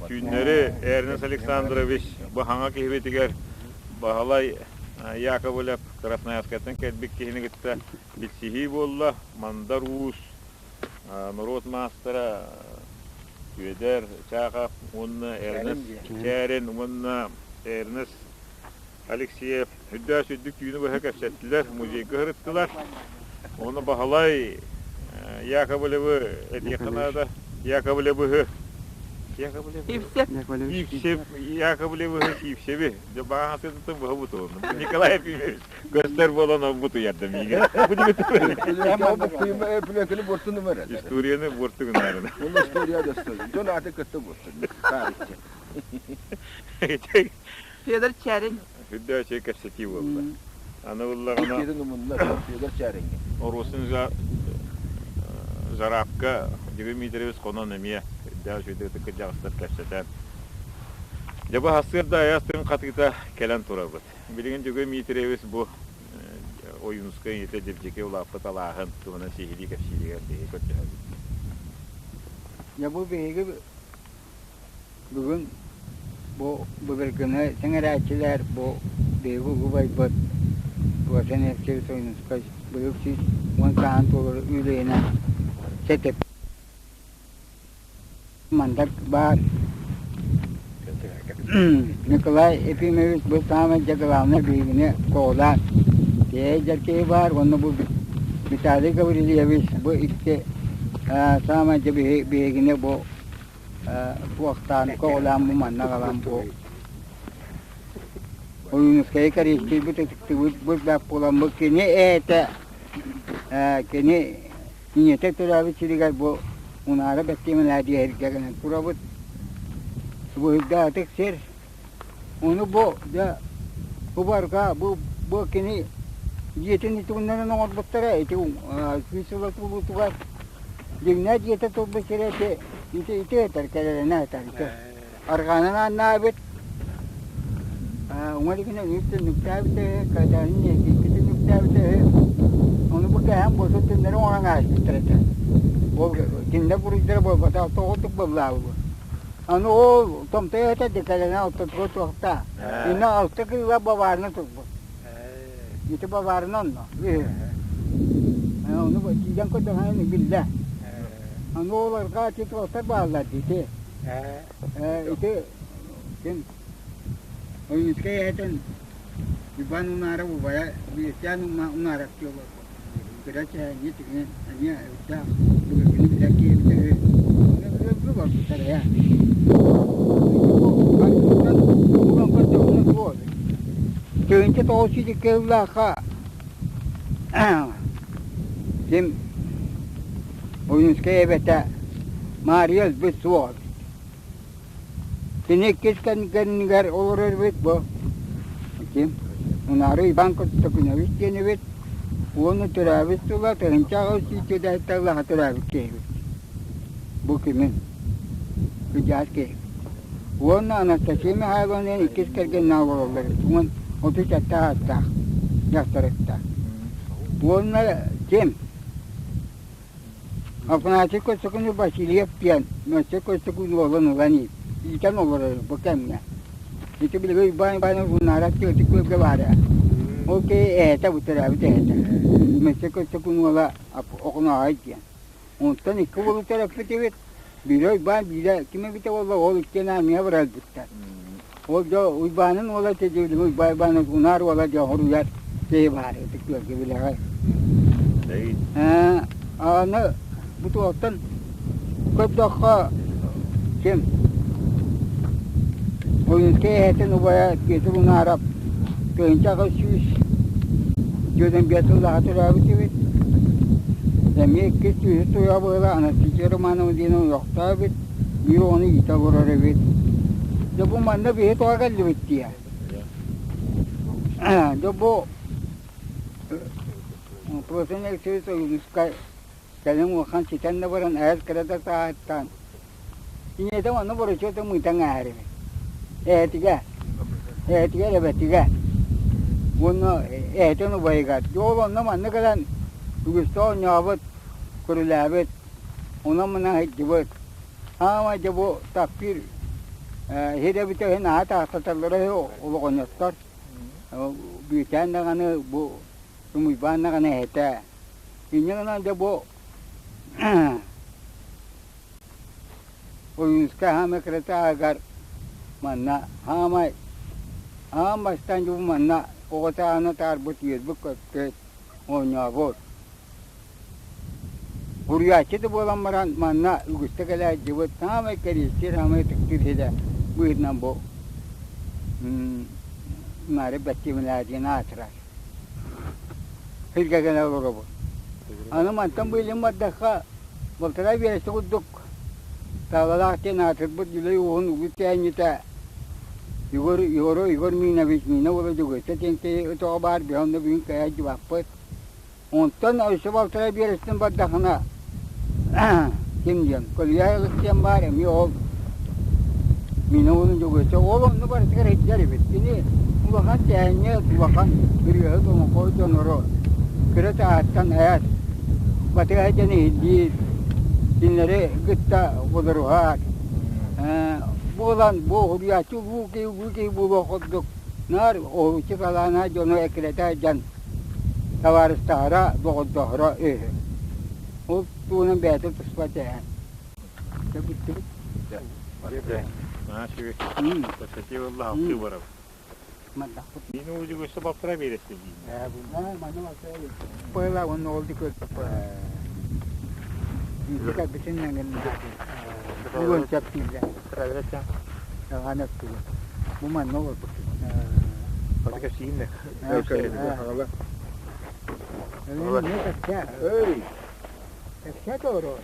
Түүннэри Эрнест Александрович бу хаҥа киһибитигэр Баһылай Яковлев Красноярскайтан кэлбит киһини кытта билсиһии буолла. Мандар Уус норуот маастара Сүөдэр Чаахап уонна Эрнест Чээрин уонна Эрнест Алексеев үрдээх сүрдүк түүнү быһа кэпсэттилэр, музейга сырыттылар. Ону Баһылай Яковлевы этиэххэ наада. Яковлевыһы Сивцев Яковлевыһы Сивцеви баҕаһатытын быһа бутуһун. Николай Ефимович көстөр буолан ол бутуйарда миигин. Пүлөкүнү буортун умарар. Историяны буорту гыннарына. Ол история достой. Дьон аты кытта буортун. Федор Чарин. Үрдөө чэй кэпсэтии буолла. Аны буллаҕына Федор Чаринге. Оруосун Зарапка Дмитрий Дмитриевич хонон эмиэ үрдээх үчүгэйдик ытык кырдьаҕастар кэпсэтэн. Дьэ бу сарсыарда айаас тыын хатыыта кэлэн турабыт. Билигин Дмитрий Дмитриевич бу Ойуунускай ийэтэ Дьэбдьэкэй улааппыт алааһын туһунан сиһилии кэпсииригэр биһиги көрдөһөбүт. Дьэ бу биһиги Бүгүн бу былыргыны сэҥэрээччилэр бу биһиги убайбыт Василий Алексеевич Ойуунускай быйыл 110 сааһын туолар үбүлүөйүнэн сэтип мандар баар Николай Ефимович бу саамай дьэ главнай биһигини көҕүлээн тиэйдэр киһи баар уонна бу Виталий Гаврильевич бу икки саамай дьэ биһигини бу туохтаан көҕүлээн бу манна аҕалан бу Ойуунускайы кэриэстиирбит ытыктыыбыт бу буоламмыт кини ээтэ кини ийэтэ төрөөбүт сиригэр бу Унаара Бэттиэмэлээ диэһиргэ гынан турабыт. Бу ытык сир. Ону бу дьэ бу барга бу бу кини дьиэтин итигиннэрин оҥорбуттара ити сүүс сыла туолуутугар дьиҥнээх дьиэтэ турбут сирэ ити ити ити этэр кэлэринэ этэр ити арҕаанан ааннаабыт уҥа илигинэ үс түннүктээбитэ кэтэһин икки түннүктээбитэ ону бу кэһэн буолсу түннэри оҥорон ааспыттар этэ ол кинилэр буруйдара буолбатах тоҕо быллаабы Аны ол томтойо этэ декалена алтатыга туохта. Инна алта кыыла баварына турбут. Ити баварына онно. Ону тиийэн көрдөһөн биллэ. Аны ол арҕаа ити туохтар бааллар ити. Ити ким Ойуунскай эһэтин Иван Унаров убайа Бииртэн Унаров диэн олорбут. Кыра чээҥҥи тигинэн эмиэ үрдээх былыргыны билэр киһибитэ үһү. Ыаллыы олорбуттар ээ. Булан көрдөҕүнэ суох. 1902 сыллаахха ким Ойуунскай эбэтэ Маарыйа өлбүт суох эбит. Кини иккис кэннигэр олорор эбит бу. Ким? Унаары Иван Көстөкүнэбис диэн эбит. Уонна төрөөбүт сыла 1800 тыллаха төрөөбүт киһи эбит. Бу кимин? Кыдьаас киһи. Уонна Анастасия Михайловна иккис кэргэннээх олороллор эбит. Уон 37 ааттаах дьахтарыттаах. Уонна ким? Афанасий Көстөкүнү Васильев диэн Мөссө Көстөкүн уолун ылан иитэн олорор бу кэмҥэ. Ити билигин Уйбаан Иванович Унаара Тыатык күөлгэ баара. Ол киһи эһэтэ бу төрөөбүт эһэтэ. Мөссө Көстөкүн уола Охоноһой диэн. Онтон икки уолу төрөппүт эбит. Биирэ Уйбаан, биирэ ким эбитэ буолла, ол иккиэн армия барар өлбүттэр. Ол дьо Уйбаанын уола ити Уйбаан Иванович Унаар уола дьэ хоруйар киһи баар ытык күөлгэ билэҕэ. Аны бу туохтан көрдөххө ким Ойуунскай эһэтин убайа Петр Унаарап 1845 сыллааҕы төрөөбүт эбит. Эмиэ иккис түһүс туйаҕа быһыыла Анастасия Романова диэн ойохтоох эбит. Биир оҕону иитэ олорор эбит. Дьэ бу манна биһи тоҕо кэллибит дии. Дьэ бу Платон Алексеевич Ойуунускай кэлин улахан ситэн да баран ээр кыра да сааһыттан Ийэтэ онно борочуота мыытан ааһар эбит. Эһэтигэ, эһэтигэр эбэтигэ уонна эһэтин убайыгар. Дьэ ол онно манна кэлэн үгүстэ оонньообут, көрүлээбит, онон-манан сылдьыбыт. Аамай дьэ бу таптыыр сир эбитэ үһү наһаа таахтаталлара үһү олоҕонньоттор. Бүүтээн даҕаны бу Уйбаан даҕаны эһэтэ. Инньэ гынан дьэ бу Ойуунускай хаамай кыратааҕыгар манна хаамай аан бастаан дьубу манна оҕо сааһына таарбыт үөрбүт-көппүт, оонньообут. Уруйааччы да буолан баран манна үгүстэ кэлээччибит саамай кэриэстиир, саамай ытыктыыр сирэ быһыытынан бу Маары Бэттиэмэлээх диэн аатырар. Сиргэ гына олоробут. Аны мантан быылын бардахха балтараа биэрэстэ курдук Таалалаах диэн аатырбыт Дьүлэй ууһун үгүс тээнньитэ Егор, Егор, Егор Минович, Мина уола Дьөгүөссэ диэн киһи өтөҕө баар, биһи онно бүгүн кэйэ дьыбаппыт. Онтон өссө балтараа биэрэстэн бардахына ким диэн, Көлүйэ Ылык диэн баар, эмиэ ол Мина уолун Дьөгүөссэ. Ол онно барытыгар сылдьар эбит. Кини улахан тээнньэ, улахан ырыаһыт, олоҥхоһут дьонноро кыра сааһыттан аяс батыһа дьэн иһиллиир, кинилэри кытта бодоруһар. Буолан бу уһуйааччы улуу киһи, улуу киһи буолуох курдук наар уһулуччу талаана дьону эккирэтэ сылдьан табаарыстаһара, доҕордоһоро үһү. Ол туһунан бэйэтэ туспа тэһэн. Дьэ бүттүбүт. Наһаа үчүгэй. Кэпсэтии буолла, алтыы барабыт. Мин уулугу өссө балтараа биэрэстэ диин. Пыла уонна ол ди көрбүт. Бүтүн Бүгүн чэптииллэр. Аҕан өттүгү. Бу манна олорбут. Хата кэпсиин да. Эй! Кэпсээ тоору.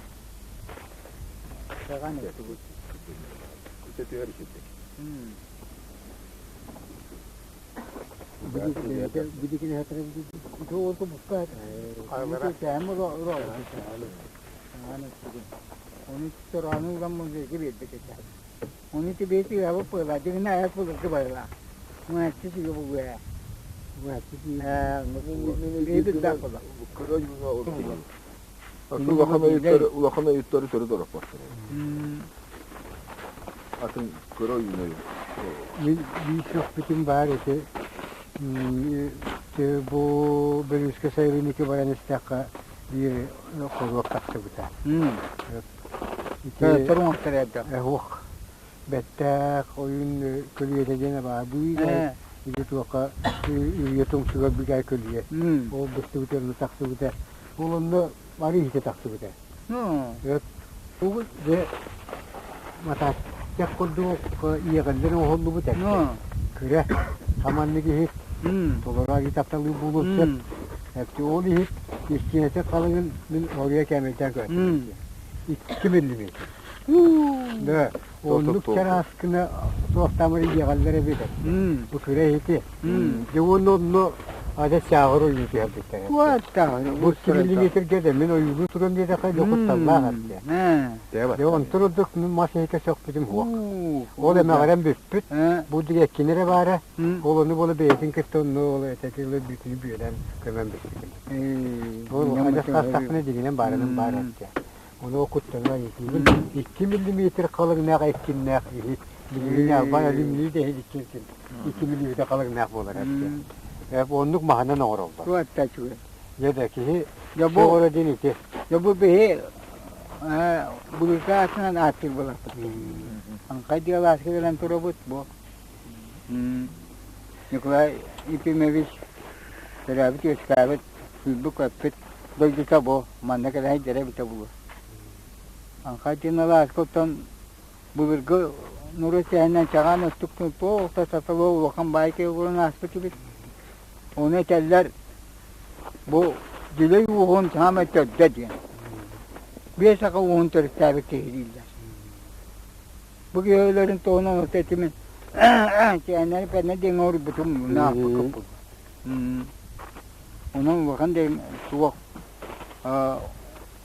Аҕан өттүгү. Түһэр ичирдик. Улахан өйүттары төрүт орохпоттор. Атын кыра ойууну Мин биир сөхпүтүм баар ити бу Бөлүүскэ сайылыгы баран истэххэ биир хоруоп тахсыбыта. Ити Эһуох бэттээх ойуун көлүйэтэ диэн баар быыга ити туохха үрүйэ тумсугар бүтэй көлүйэ. Ол быстыбыта онно тахсыбыта. Ол онно бары иһитэ тахсыбыта. Тугу дьэ матааттах курдук иэҕиллэн оҥоһуллубут этэ. Кыра хаманнык иһит толору арыы тапталыы буолуон сөп. Эпти ол иһит истиэнэтэ халыҥын мин оруйа кээмэйдээн көрдүм. 2 миллиметр. Да, оннук чарааскыны суохтаамыр иэҕэллэр эбит. Бу кыра иһити. Дьэ уонна онно адьас чааҕыр ойуу түһэрбиттэр. Бу 2 миллиметргэ да мин ойуулуу туран диэтэххэ дьэ кутталлаах этэ. Дьэ онтон ордук мас иһитэ сөхпүтүм суох. Ол эмэҕирэн бүппүт. Бу дириэккини эрэ баара. Ол ону буола бэйэтин кытта онно ол этэтилэр бүтүнү бүөлээн көмөн бүппүтүм. Ол адьас хастахпына дьиҥинэн баарынан баар этэ. Ону куттанан итиибин 2 миллиметр халыҥнаах эккиннээх иһит билигин албан алюминий да иһит иккинсин 2 миллиметр халыҥнаах буолар этэ. Оннук маһынан оҥороллор. Дьэ да киһи оҕоро диэн ити. Дьэ бу биһи былыргы аатынан ааттыыр буоларбыт. Аҥхай дьыалааска кэлэн турабыт бу. Николай Ефимович төрөөбүт-үөскээбит, сүүрбүт-көппүт дойдута бу, манна кэлэ сылдьара эбитэ буолуо. Аҥхай диэн алааска оттон былыргы норуот сэһэнинэн чаҕаан өттүк туох да саталоо улахан баай киһи буолан ааспыт эбит. Ону этэллэр бу Дьүлэй ууһун саамай төрдө диэн. Биэс аҕа ууһун төрүттээбит киһи дииллэр. Бу киһи өлөрүн туһунан оту этимин чээннэри пэннэ диэҥҥэ уруйбутум нааппыккыппын. Онон улахан да суох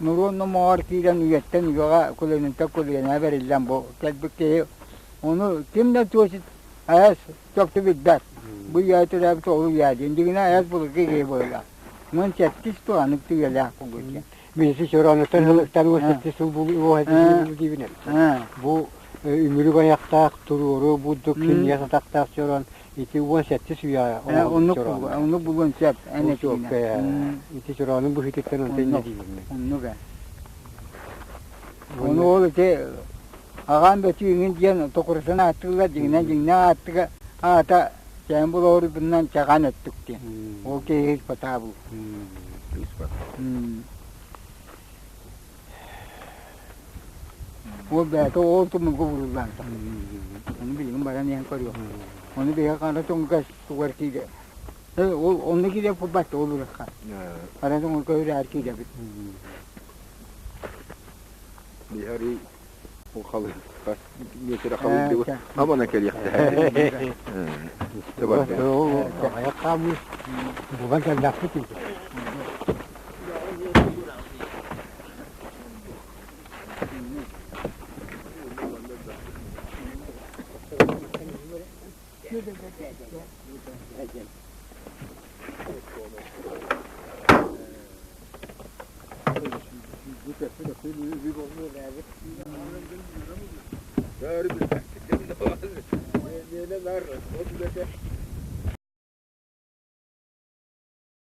норуот номоҕор киирэн үйэттэн үйэҕэ көлүөнэттэн көлүөнэҕэ бэриллэн бу кэлбит киһи ону ким да туос айас чопчу билбэт. Бу үйэ төрөөбүт ол үйэ диэн дьиҥинэ айас былыргы киһи буолла. Уон сэттис туһанык үйэлээх буолбут. Миси чороонуттан ылыктан уосэтти сыл диибин Бу үмүрүк айахтаах туруору бурдук кинигэ сатахтаах чороон ити 17 үйэ оннук оннук булуон сөп эн ити чороонун быһыытыттан онто иннэ диибин оннук ону ол ити аҕаан бөтүүҥүн диэн токурутун ааттыыллар дьиҥинэн дьиҥнээх ааттыга аата чээн булоорубунан чаҕаан өттүк диэн ол киһи потаабыл Ол бэйэтэ ол тумулга буруллаан Ону билигин баран иһэн көрүөх. Ону биһиги хара тоҥуга тугар киирэ. Ол онно киирэ курбат ол уракка. Хара тоҥуга үрээр киирэбит. Биһари ол хас метр халыйдыбыт амана кэлиэхтээх. Айах хаамыы булан кэллэхпит ити.